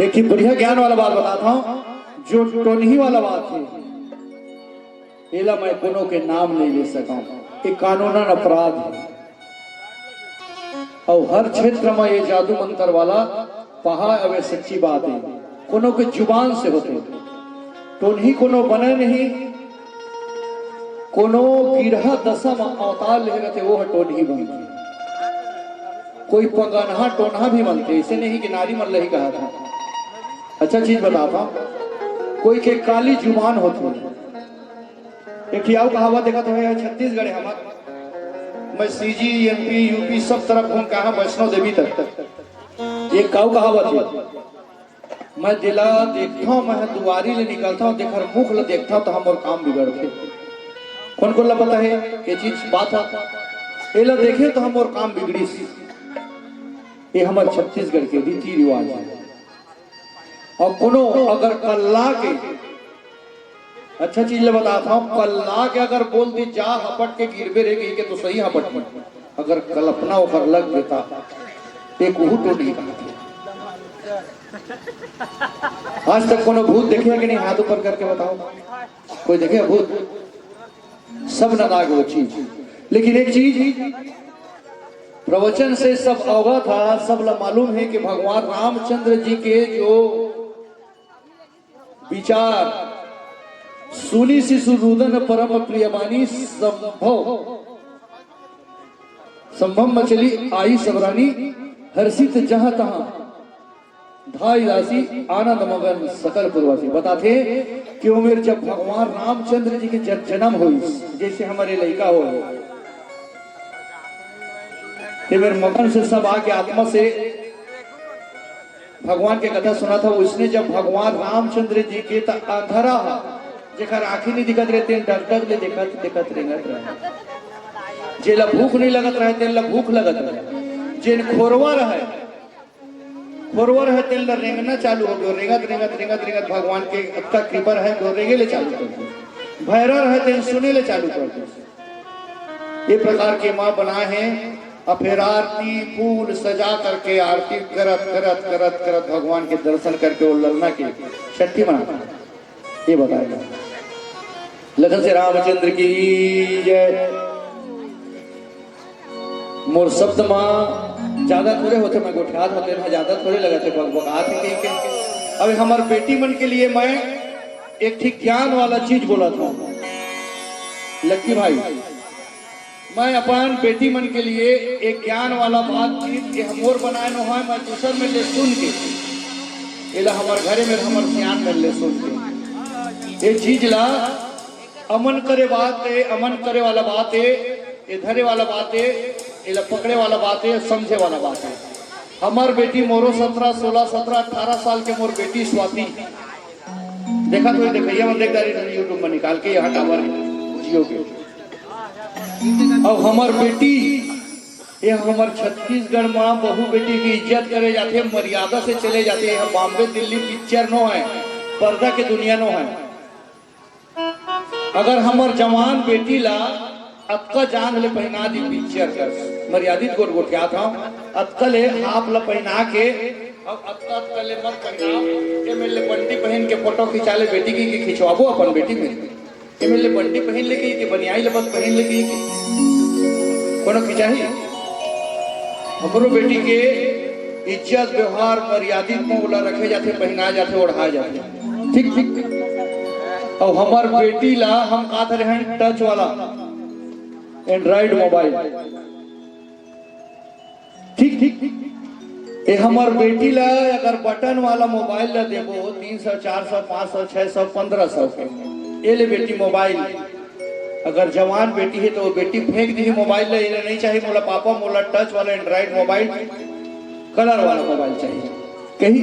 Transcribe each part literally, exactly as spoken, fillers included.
एक ठिन बढ़िया ज्ञान वाला बात बताथंव, जो टोनही वाला बात हे, एला मैं कोनो के नाम नइ ले सकंव, ये कानूनन अपराध हे। अउ हर क्षेत्र म ये जादू मंतर वाला पहा अवे, सच्ची बात हे, कोनो के जुबान से होथे। टोनही कोनो बने नहीं, कोनो गिरहा दसा म अवतार ले रथे, वो ह टोनही बनथे। कोई पगनहा टोनहा भी बनथे, अइसे नहीं कि नारी मन ल ही कहत हंव। अच्छा चीज बताथंव, कोई के काली जुबान होथे। एक ठिन अउ कहावत देखत हों, छत्तीसगढ़ हे हमर, मैं सीजी, एमपी, यूपी सब तरफ घूम के आए हंव, वैष्णो देवी तक। एक अउ कहावत हे, मैं जेला देखथंव, मैं दुवारी ले निकलथंव, जेकर मुख ल देखथंव, त हमर काम बिगड़थे। कोन कोन ल पता हे ये चीज, बात हे? एला देखेंव त हमर काम बिगड़िस। ये हमर छत्तीसगढ़ के रीति रिवाज हे। अउ कोनो अगर कल्ला के, अच्छा चीज ल बताथंव, कल्ला के अगर बोल दे, "जा हपट के गिरबे रे," कहिके, तो सही हपट में। अगर कल्पना ओकर लग गे त, एक उहू टोनही कहथे। आज तक कोनो भूत देखे हे कि नहीं? हाथ ऊपर करके बताओ, कोई देखे हे भूत? सब नंदा गे वो चीज। लेकिन एक चीज, प्रवचन से सब अवगत हे, सब ला मालूम हे कि भगवान रामचंद्र जी के जो विचार, सुनि शिशु रुदन परम प्रिय मानी, संभव, संभव मचली आई सब रानी, हर्षित जहां तहां धाई दासी, आनंद मगन सकल पुरवासी। बताथे कि ओ मेर जब भगवान रामचंद्र जी के जब जन्म होइस, जइसे हमर लइका हो, ते मेर मगन से सब आके आत्मा से भगवान के कथा सुनथे। ओइसने जब भगवान रामचंद्र जी के त अंधरा ह, जेकर आंखी नइ दिखत रहे, तेन डगडग ले देखत, देखत रेंगत रहे। जेला भूख नइ लगत रहे, तेन ला भूख लगत रहे। जेन खोरवा रहे, खोरवा रहे, तेन ला रेंगना चालू हो गे। रेंगत, रेंगत, रेंगत, रेंगत भगवान के अतका कृपा रहे, वो रेंगे ले चालू कर दे। भैरा रहे, तेन सुने ले चालू कर दे। ये प्रकार के माँ बनाए हे। अउ फेर आरती फूल सजा करके आरती करत, करत, करत, करत भगवान के दर्शन करके वो ललना के छट्ठी मनाथे। ये बताए हे। लखन से रामचंद्र की जय। मोर शब्द म ज्यादा थोड़े होथे, मैं गोठियात हों, तेन ह ज्यादा थोड़े लगथे, बकबकात हे कहिके। अब हमर बेटी मन के लिए मैं एक ठिक ज्ञान वाला चीज बोलत हों। लक्की भाई, मैं अपन बेटी मन के लिए एक ज्ञान वाला बातचीत, ये मोर बनाए नोहय, मैं दूसर मेर ले सुन के, एला हमर घरे मेर, हमर सियान मेर ले सुन के, ये चीज ला अमन करे बात हे, अमन करे वाला बात हे, ये धरे वाला बात हे, एला पकड़े वाला बात हे, समझे वाला बात हे। हमर बेटी मोरो सत्रह, सोलह, सत्रह, अठारह साल के मोर बेटी स्वाति, देखा तो ये देखइया मन देख डारी, YouTube में निकाल के, यहाँ टावर जियो के। अउ हमर बेटी, ये हमर छत्तीसगढ़ म बहू बेटी के इज्जत करे जाथे, मर्यादा से चले जाथे। ये बॉम्बे दिल्ली पिक्चर नोहय, पर्दा के दुनिया नोहय। अगर हमर जवान बेटी ला अतका जांघ ले पहिना दी पिक्चर कर, मर्यादित गोठ गोठियात हंव, अतका ले हाफ ला पहिना के, अब अतका, अतका ले मत पहिनाव, ये मेर ले बंडी पहिन के फोटो खिंचा ले बेटी की, की खिंचवाबो अपन बेटी मेर। ये मेर ले बंडी पहिन ले की, की बनियाई ले मत पहिन ले की, की कोनो खिंचाही? हमरो बेटी के इज्जत, व्यवहार, मर्यादित म ओला रखे जाथे, पहिनाए जाथे, ओढ़ाए जाथे। ठीक, ठीक। अउ हमर बेटी ला हम कहत रहेन टच वाला एंड्रॉइड मोबाइल। ठीक, ठीक। ए हमर बेटी ला अगर बटन वाला मोबाइल ला देबो, तीन सौ, चार सौ, पाँच सौ, छह सौ, पन्द्रह सौ के, ए ले बेटी मोबाइल। अगर जवान बेटी हे तो वो बेटी फेंक दिही मोबाइल ला, एला नहीं चाहिए मोला पापा, मोला टच वाला एंड्रॉइड मोबाइल, कलर वाला मोबाइल चाहिए। कही,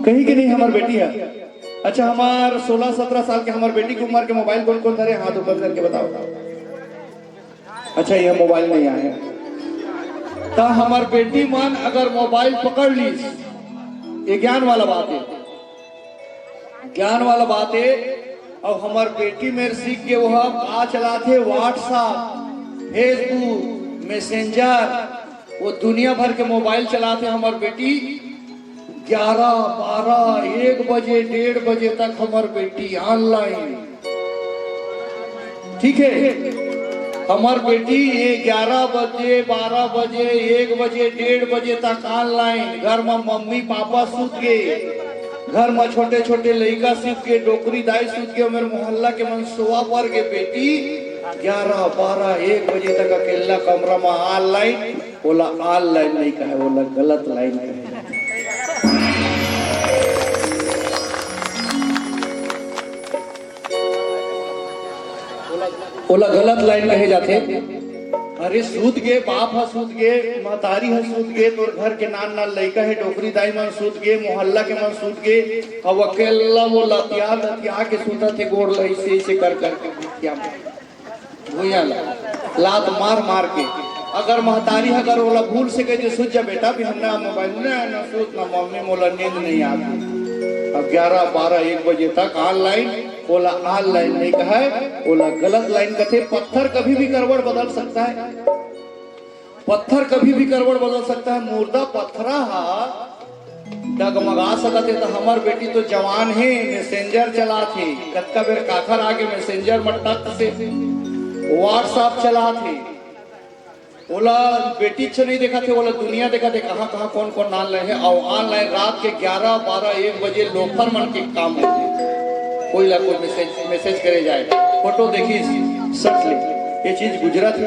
कही कि नहीं हमर बेटी हे? अच्छा, हमर सोलह सत्रह साल के हमर बेटी के उम्र के मोबाइल कोन कोन धरे, हाथ ऊपर करके बताओ। अच्छा, ये मोबाइल नहीं आए। त हमर बेटी मन अगर मोबाइल पकड़ लीस, ये ज्ञान वाला बात हे, ज्ञान वाला बात हे। अउ हमर बेटी मेर सीख के वो ह का चलाथे, WhatsApp, Facebook, Messenger, वो दुनिया भर के मोबाइल चलाथे हमर बेटी। ग्यारह, बारह, एक बजे, डेढ़ बजे तक हमर बेटी online। ठीक है, हमर बेटी ये ग्यारह बजे, बारह बजे, एक बजे, डेढ़ बजे तक online। घर म मम्मी पापा सुत गे, घर म छोटे छोटे लइका सुत गे, डोकरी दाई सुत गे, हमर मोहल्ला के मन सोवा पर गे। बेटी ग्यारह, बारह, एक बजे तक अकेला कमरा म online। ओला online नहीं कहे, ओला गलत line कहे। ओला गलत line कहे जाथे। अरे, सूत गे, बाप ह सूत गे, महतारी ह सूत गे, तोर घर के नान नान लइका हे, डोकरी दाई मन सूत गे, मोहल्ला के मन सूत गे, अब अकेला वो लतिया लतिया के सूतत हे, गोड़ ल अइसे अइसे कर कर के भुइयां म। भुइयां ला लात मार मार के। अगर महतारी ह अगर ओला भूल सके जे, "सुत जा बेटा, बिहन्ना मोबाइल न, न सूत न, मम्मी मोला नींद नहीं आती।" अब ग्यारह, बारह, एक बजे तक online, ओला online नहीं कहे, ओला गलत line कथे। पत्थर कभी भी करवट बदल सकता है, पत्थर कभी भी करवट बदल सकता है। मुर्दा पत्थरा हा डगमगा सकत हे, त हमर बेटी तो जवान हे, Messenger चलात हे, कतका बेर काखर आगे Messenger म टक से WhatsApp चलात हे। ओला बेटी च नहीं देखत हे, ओला दुनिया देखत हे, कहाँ कहाँ कौन कौन नान ले हे। अउ online रात के ग्यारह, बारह, एक बजे लोफर मन के काम होथे। कोई ला कोई message, message करे जाए, photo देखिस, सट ले, ये चीज गुजरत हे,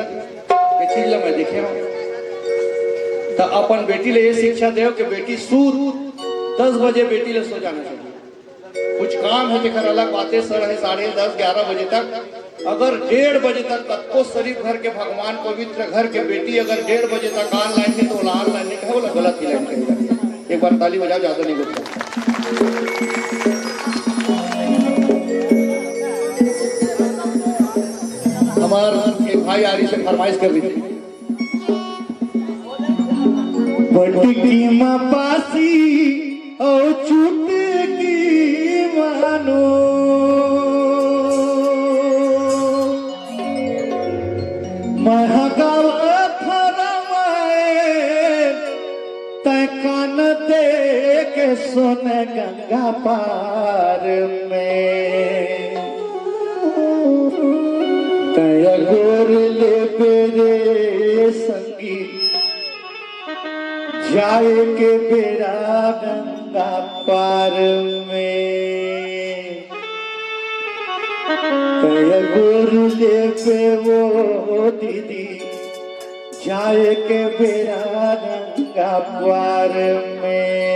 ये चीज ला मैं देखे हूँ। त अपन बेटी ले ये शिक्षा देव कि बेटी सूत, दस बजे बेटी ले सो जाना चाहिए। कुछ काम हे तेकर अलग बात हे, सर हे साढ़े दस, ग्यारह बजे तक। अगर डेढ़ बजे तक कतको शरीफ घर के भगवान, पवित्र घर के बेटी अगर डेढ़ बजे तक online हे, तो ओला online नहीं कहे, ओला गलत ही line कहे जाथे। एक बार ताली बजाओ, ज्यादा नहीं बोलता। हमार एक भाई आरी से फरमाइश कर रही थी। बटकी म बासी अउ चुटकी मानो, महगावा थरमाए तै कान दे के सोन गंगा पार में। तै अगोर ले बेरे संगी जाए के बेरा गंगा पार में। तै अगोर ले बे वो दीदी जाए के बेरा गंगा पार में।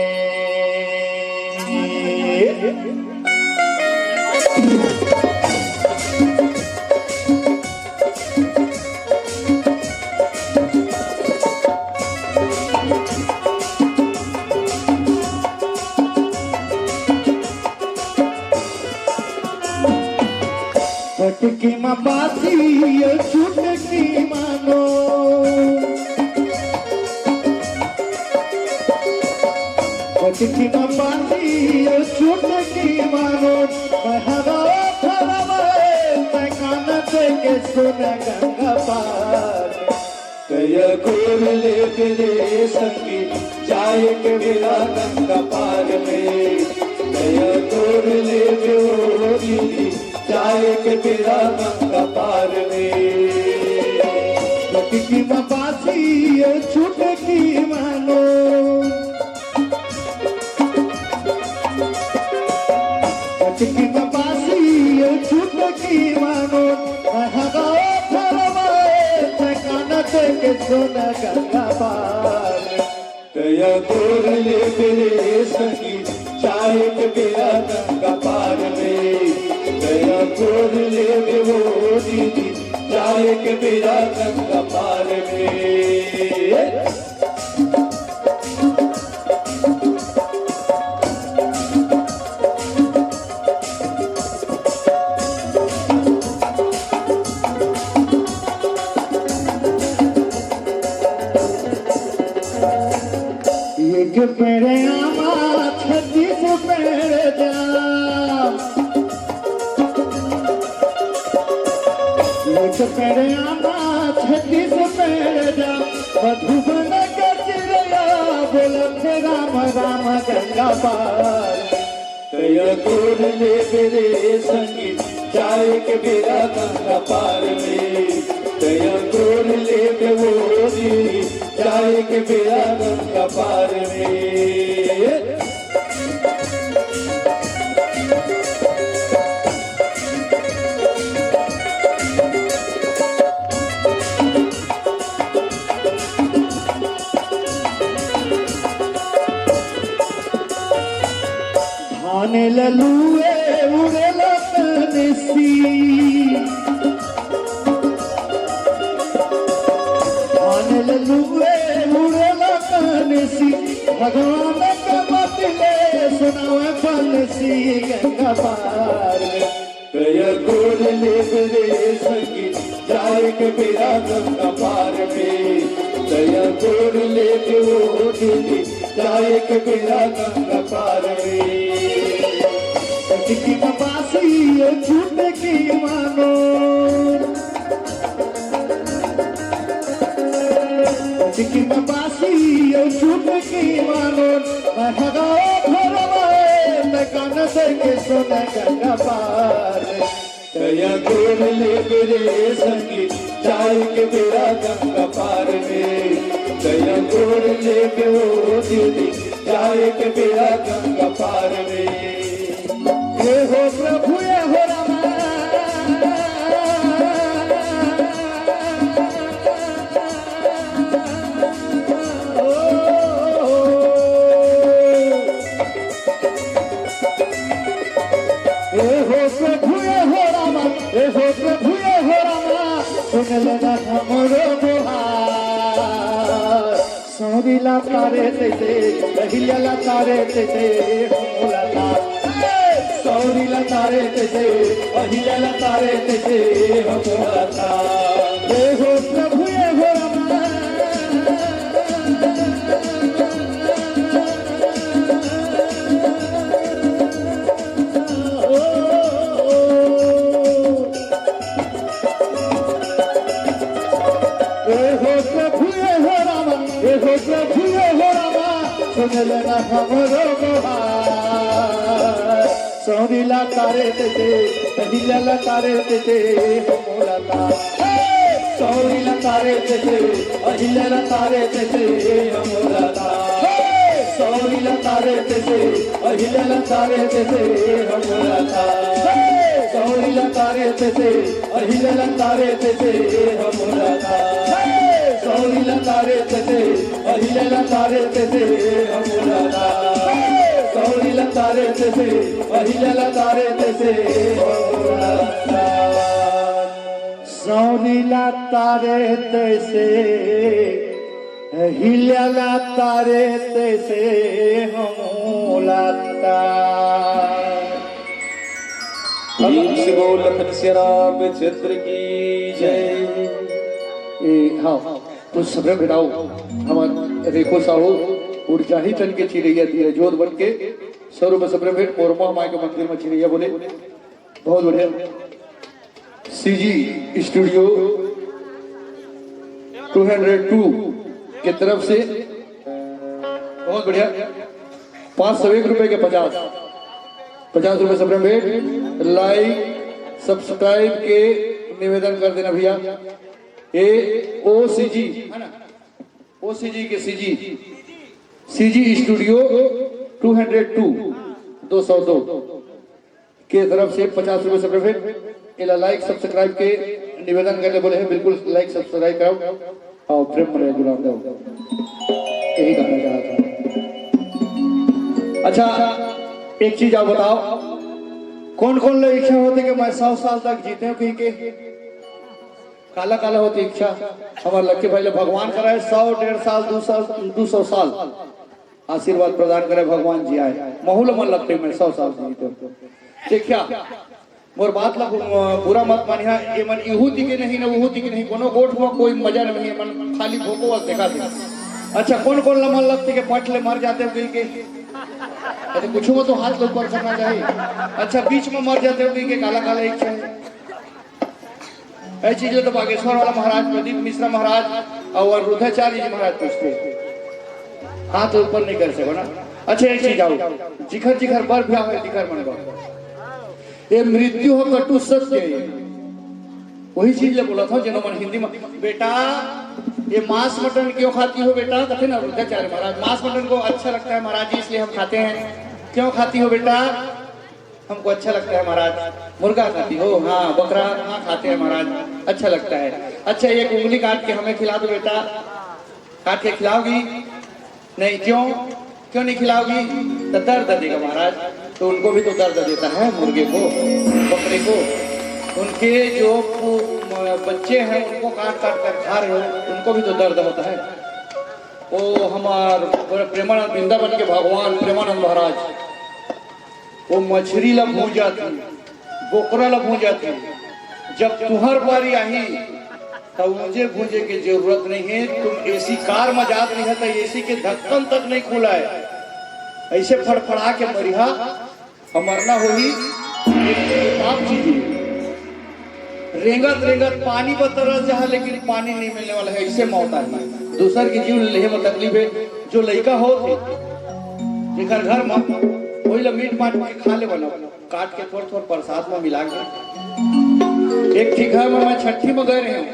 बटकी म बासी अउ चुटकी मानो, बटकी म बासी अउ चुटकी मानो, महगावा थरमाए तै कान दे के सोन गंगा पार। तै अगोर ले बेरे संगी जाए के बेरा गंगा पार में। तै अगोर ले बे वो दीदी जाए के बेरा गंगा पार में। बटकी म बासी अउ चुटकी मानो, बटकी म बासी अउ चुटकी मानो, महगावा थरमाए तै कान दे के सोन गंगा पार। तै अगोर ले बेरे संगी जाए के बेरा गंगा पार में। तै अगोर ले बे वो दीदी जाए के बेरा गंगा पार में। एक पेड़ आमा, छत्तीस पेड़ जाम। एक पेड़ आमा, छत्तीस पेड़ जाम। मधुबन के चिड़िया बोलत हे राम राम गंगा पार। तया गोर लेबे रे संगी, जाए के बेरा गंगा पार में। तया गोर लेबे वो जी, जाए के बेरा गंगा पार में। धान ललुए उड़ेला तनसी, धान ललुए उड़ेला तनसी, भगवान के बतले सुनावे बंसी गंगा पार में। तया गोर लेबे रे संगी, जाए के बेरा गंगा पार में। तया गोर लेबे वो दीदी, जाए के बेरा गंगा पार में। अटकी में बासी ये छूट की मानो, अटकी में बासी ये छूट की मानो। मैं हगाओ घर में, मैं कान से के सुने गंगा पार। तया गोर लेबे रे संगी, जाए के बेरा गंगा पार में। तया गोर लेबे वो दीदी, जाए के बेरा गंगा पार में। हे हो प्रभु, हे हो रामा। ओ, ओ, ओ, ओ। हे हो प्रभु, हे हो रामा, हे हो प्रभु, हे हो रामा, सुन लेना हमरो गुहार। सौरी ला तारे तैसे, अहिल्या ला तारे तैसे, हमला ता। सौरी ला तारे तैसे, अहिल्या ला तारे तैसे, हमला ता। हे हो प्रभु, हे हो रामा। ए हो प्रभु, ए हो रामा, ए हो प्रभु, ए हो रामा, सुन लेना हमरो गुहार। सौरी ला तारे तैसे, अहिल्या ला तारे तैसे, हमला ता। सौरी ला तारे तैसे, अहिल्या ला तारे तैसे, हमला ता। सौरी ला तारे तैसे, अहिल्या ला तारे तैसे, हमला ता। सौरी ला तारे तैसे, अहिल्या ला तारे तैसे, हमला ता। सौरी ला तारे तैसे, अहिल्या ला तारे तैसे, हमला ता। सौरी ला तारे तैसे, अहिल्या ला तारे तैसे, हमला ता। सौरी ला तारे तैसे, अहिल्या ला तारे तैसे, हमला ता। प्रेम से बोल लखन सिया रामचंद्र की जय। ए, हाँ, तो सबरन भेंट आओ, हमर रेखो साहू, उड़जाही तन के चिरैया दिया जोत बन के, सौ रुपये सबरन भेंट, मोर माँ माय के मंदिर में चिरैया बोले, बहुत बढ़िया। CG studio two hundred two के तरफ से बहुत बढ़िया, पाँच सौ एक रुपए के पचास, पचास रुपए सबरन भेंट, लाइक सब्सक्राइब के निवेदन कर देना भैया। ए ओ सी जी है ना, ओ सी जी के CG, CG studio two hundred two, दो सौ दो के तरफ से पचास रुपए सबरन भेंट। एला लाइक सब्सक्राइब के निवेदन करने बोले हैं, बिल्कुल लाइक सब्सक्राइब कराओ और प्रेम मरे गुलाब दो, यही कहना चाहता हूँ। अच्छा, एक चीज आप बताओ, कौन कौन ला इच्छा होथे कि मैं सौ साल तक जीतेंव कहिके? काला काला होथे इच्छा? हमर लक्की भाई ला भगवान कराए सौ, डेढ़ साल, दू साल, दू सौ साल आशीर्वाद प्रदान करे भगवान जी आए। महू ला मन लगथे मैं सौ साल जीतेंव। देखिया, मोर बात ला बु-, बुरा मत मानिहा, ये मन इहू ती के नहीं ना उहू ती के नहीं, कोनो गोठ में कोई मजा नहीं, ये मन खाली भोको बस देखा दे। अच्छा, कौन कौन ला मन लगथे के पट ले मर जातेंव कहिके? अरे कुछ में तो हाथ ला ऊपर करना चाहिए। अच्छा, बीच में मर जातेंव कहिके काला काला इच्छा है। ए चीज तो बागेश्वर वाला महाराज, प्रदीप मिश्रा महाराज और रुद्राचार्य जी महाराज पूछते। हाथ ऊपर नहीं कर सको ना। अच्छा, एक चीज आऊ, जिखर जिखर बर ब्याह होय, तिखर मन बर, ये मृत्यु ह कटु सत्य हे। वही चीज ले बोलत हंव, जेन मन हिंदी में, बेटा, ये मांस मटन क्यों खाती हो बेटा? कथे ना वृद्धाचार्य महाराज, मांस मटन को अच्छा लगता है महाराज जी, इसलिए हम खाते हैं। क्यों खाती हो बेटा? हमको अच्छा लगता है महाराज। मुर्गा खाती हो? हाँ। बकरा? हाँ, खाते हैं महाराज, अच्छा लगता है। अच्छा, एक उंगली काट के हमें खिला दो बेटा। काट के खिलाओगी? नहीं। क्यों? क्यों नहीं खिलाओगी? तो दर्द देगा महाराज। तो उनको भी तो दर्द देता है, मुर्गे को, बकरे को। उनके जो पु-, म-, बच्चे हैं, उनको काट काट कर खा रहे हो, उनको भी तो दर्द होता है। ओ हमार प्रेमानंद, वृंदावन के भगवान प्रेमानंद महाराज, वो मछरी ला भूंजत हे, बोकरा ला भूंजत हे। जब तुंहर बारी आही, त भूंजे भूंजे के जरूरत नहीं है। तुम एसी कार में जात रही है, त एसी के ढक्कन तक नहीं खुला है, ऐसे फड़फड़ा के मरिहा। अउ मरना होही, ये पाप चीज है। रेंगत रेंगत पानी बर तरस जाहा, लेकिन पानी नहीं मिलने वाला है, ऐसे मौत आही। दूसर के जीव लेहे में तकलीफ है। जो लइका होत हे, जेकर घर में, वही ला मीट माट के खा ले वाला, काट के थोर थोर प्रसाद में मिला के। एक ठी घर में मैं छट्ठी में गए रहे हूँ,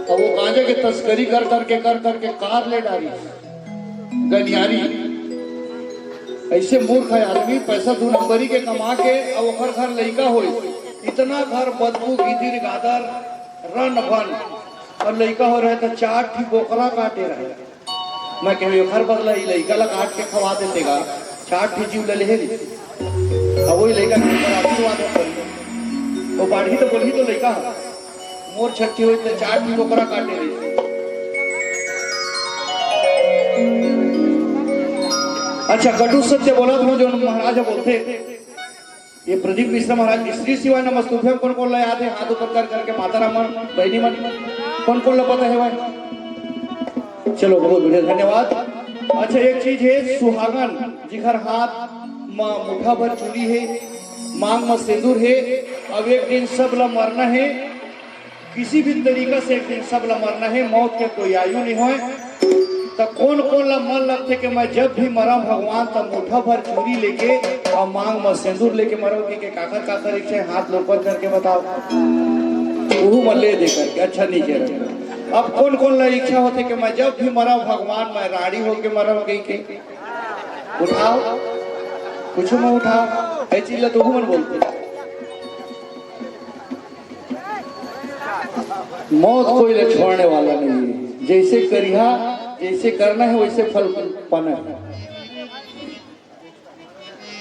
अब वो गांजा के तस्करी कर करके, कर करके कार ले डारी, गनियारी। ऐसे मूर्ख है आदमी, पैसा दू नंबरी के कमा के, अब ओकर घर लइका होई, इतना घर बदबू, गिदिर गादर, रन भन, अउ लइका हो रहे त चार ठी बोकरा काटे रहे। मैं कहे, "एखर बदला ई लइका ला काट के खवा देते गा, चार ठी जीव ले लेहे री।" अब वही लइका के ऊपर आशीर्वाद हो पड़ी। वो बाढ़ी तो बोलही तो लइका ह, "मोर छट्ठी होई त चार ठी बोकरा काटे री।" अच्छा, कटु सत्य बोलत हंव, जो महाराज बोलथे, ये प्रदीप मिश्रा महाराज, श्री शिवाय नमस्तुभ्यम कोन कोन ला याद हे? हाथ ऊपर कर करके माता राम मन, बहिनी मन, कोन कोन ला पता हे भाई? चलो, बहुत बढ़िया, धन्यवाद। अच्छा, एक चीज हे, सुहागन जिखर हाथ म मुठा भर चूड़ी हे, मांग म सिंदूर हे, अब एक दिन सब ला मरना हे, किसी भी तरीका से एक दिन सब ला मरना हे, मौत के कोई आयु नहीं होय। त कोन कोन ला मन लगथे कि मैं जब भी मरंव भगवान, त मुठा भर चूड़ी लेके अउ मांग म सिंदूर लेके मरंव, कि के काकर काकर इच्छा हे, हाथ ला ऊपर करके बताओ। उहू मन ले दे करके, अच्छा नहीं कह रहे। अब कोन कोन ला इच्छा होथे कि मैं जब भी मरंव भगवान, मैं राड़ी होके मरंव, कहि के उठाओ, कुछ में उठाओ, ए चीज ला तो उहू मन बोलथे। मौत कोई ला छोड़ने वाला नहीं है। जैसे करिहा, जैसे करना है, वैसे फल पाना है।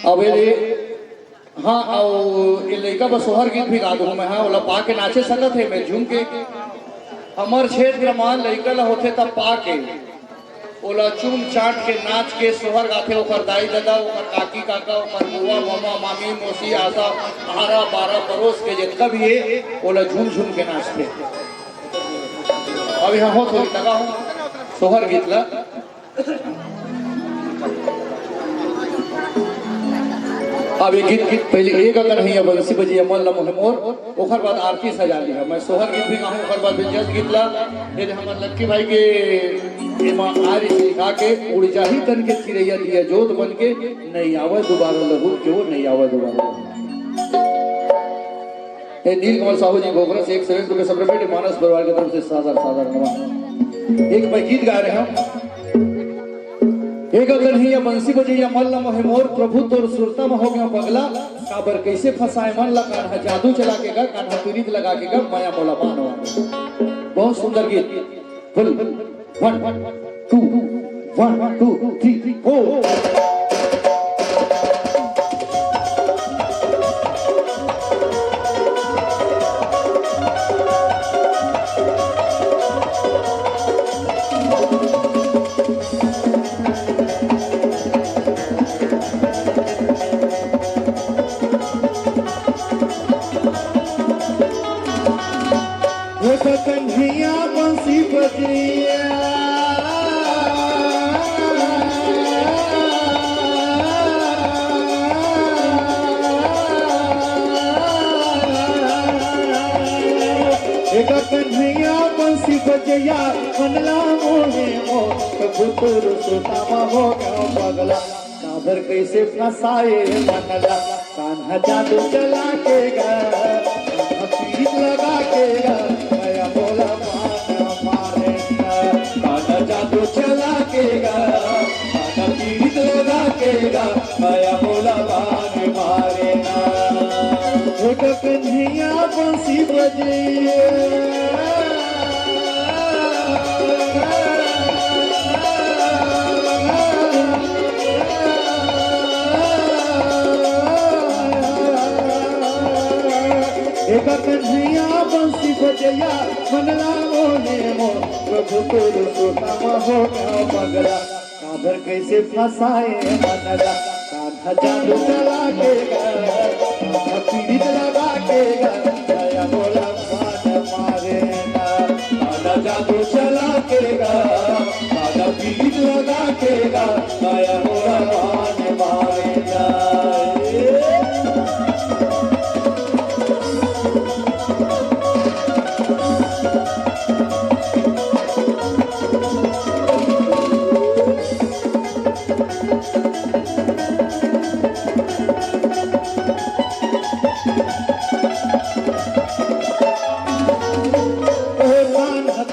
अब ये, हाँ, अउ ये लइका बर सोहर गीत भी गा दूँ मैं, हाँ, ओला पा के नाचे सकत हे मैं झूम के। हमर क्षेत्र म लइका ला होथे त पा के, ओला चूम चाट के, नाच के सोहर गाथे, ओकर दाई ददा, ओकर काकी काका, ओकर बुआ, ममा, मामी, मौसी, आसा, आरा, बारा, परोस के जतका भी हे, ओला झूम झूम के नाचथे। अब यहाँ होत होही, लगा हो सोहर गीत ला। अब ये गीत, गीत पहले एक अकन हैया बंसी बजैया मन ल मोहे मोर, ओकर बाद आरती सजा लिहा। मैं सोहर गीत भी गाहूँ, ओकर बाद भी जस गीत ला, ये हमर लक्की भाई के एमा आरी से गा के, उड़ जाही तन के चिरैया दिया जोत बन के, नहीं आवे दोबारा लहुट के वो, नहीं आवे दोबारा। ए नीलकमल साहू जी घोघरा से एक सौ एक रुपये समर्पित मानस परिवार की तरफ से सादर सादर नमन। एक मैं गीत गा रहे हूँ। एक कन्हैया बंसी बजैया मल्ल मोहे मोर प्रभु तोर सुरता म हो गया पगला। काबर कैसे फंसाए मन ला कान्हा जादू चला के गा कान्हा पीरित लगा के गा माया मोला मानवा। बहुत सुंदर गीत। फुल। One, two, one, two, three, four। हे कन्हैया बंसी बजैया। जइया मन ला मोहे मोर, भुतुर सुदामा हो गयो पगला। काबर कइसे फंसाए मन ला, कान्हा जादू चला के गा, कान्हा पीत लगा के गा, मया मोला बान मारे ना। कान्हा जादू चला के गा, कान्हा पीत लगा के गा, मया मोला बान मारे ना। छोटा कन्हैया बंसी बजइया। एक कन्हैया बंसी बजइया, मन ला मोहे मोर, प्रभु तोर सुदामा हो गयो पगला। काबर कइसे फंसाए मन ला, कान्हा जादू चला के गा, कान्हा पीरित लगा के गा, मया मोला बान मारे ना। कान्हा जादू चला के गा, कान्हा पीरित लगा के गा, मया मोला बान मारे ना।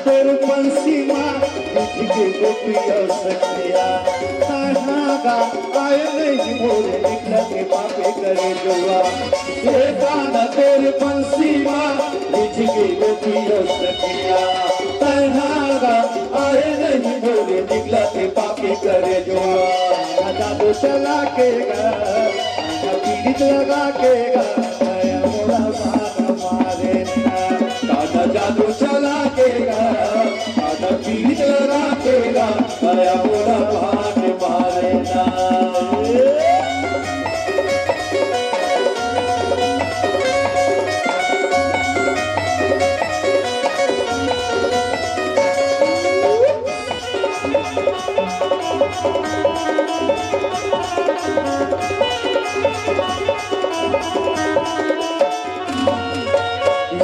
तोर बंसी मा बुझ के गोपिया सखिया, तहां गा आए नहीं मोरे निकला के पापे करे जुआ। ए गाना तोर बंसी मा बुझ के गोपिया सखिया, तहां गा आए नहीं मोरे निकला के पापे करे जुआ। ना जादू चला के गा, ना पीरित लगा के गा, मया मोला बान मारे ना। कान्हा जादू चला के गा, कान्हा पीरित लगा के गा, मया मोला बान मारे ना।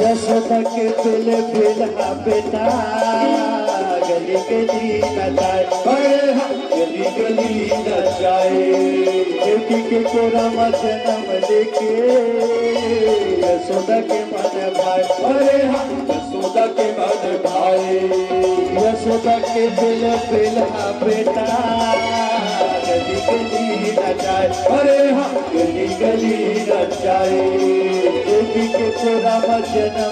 यशोदा के बेल बेलहा बेटा, गली गली नचाए, अरे हाँ, गली गली नचाए। देवी के कोरा मा जनम लेके, यशोदा के मन भाए, अरे हाँ, यशोदा के मन भाए। यशोदा के बेल बेलहा बेटा, गली गली नचाए, अरे हाँ, गली गली नचाए। देवी के कोरा मा जनम